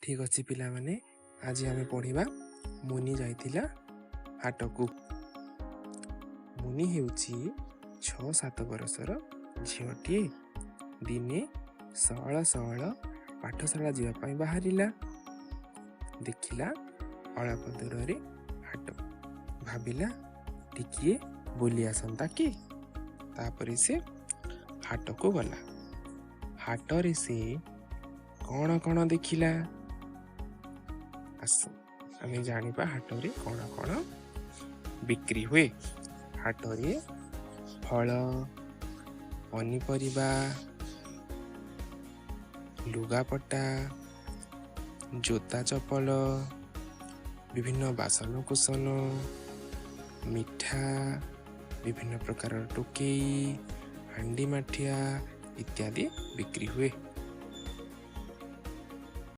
ଠିକ୍ ଅଛି ପିଲାମାନେ, ଆଜି ଆମେ ପଢ଼ିବା ମୁନି ଯାଇଥିଲା ହାଟକୁ। ମୁନି ହେଉଛି 6-7 ବରଷର ଝିଅଟିଏ। ଦିନେ ସଅଳ ସଅଳ ପାଠଶାଳା ଯିବା ପାଇଁ ବାହାରିଲା। ଦେଖିଲା ଅଳ୍ପ ଦୂରରେ ହାଟ। ଭାବିଲା ଟିକିଏ ବୁଲି ଆସନ୍ତା କି। ତାପରେ ସେ ହାଟକୁ ଗଲା। ହାଟରେ ସେ କ'ଣ କ'ଣ ଦେଖିଲା, ଆସ ଆମେ ଜାଣିବା ହାଟରେ କ'ଣ କ'ଣ ବିକ୍ରି ହୁଏ। ହାଟରେ ଫଳ, ପନିପରିବା, ଲୁଗାପଟା, ଜୋତା ଚପଲ, ବିଭିନ୍ନ ବାସନକୁସନ, ମିଠା, ବିଭିନ୍ନ ପ୍ରକାରର ଟୋକେଇ, ହାଣ୍ଡି ମାଠିଆ ଇତ୍ୟାଦି ବିକ୍ରି ହୁଏ।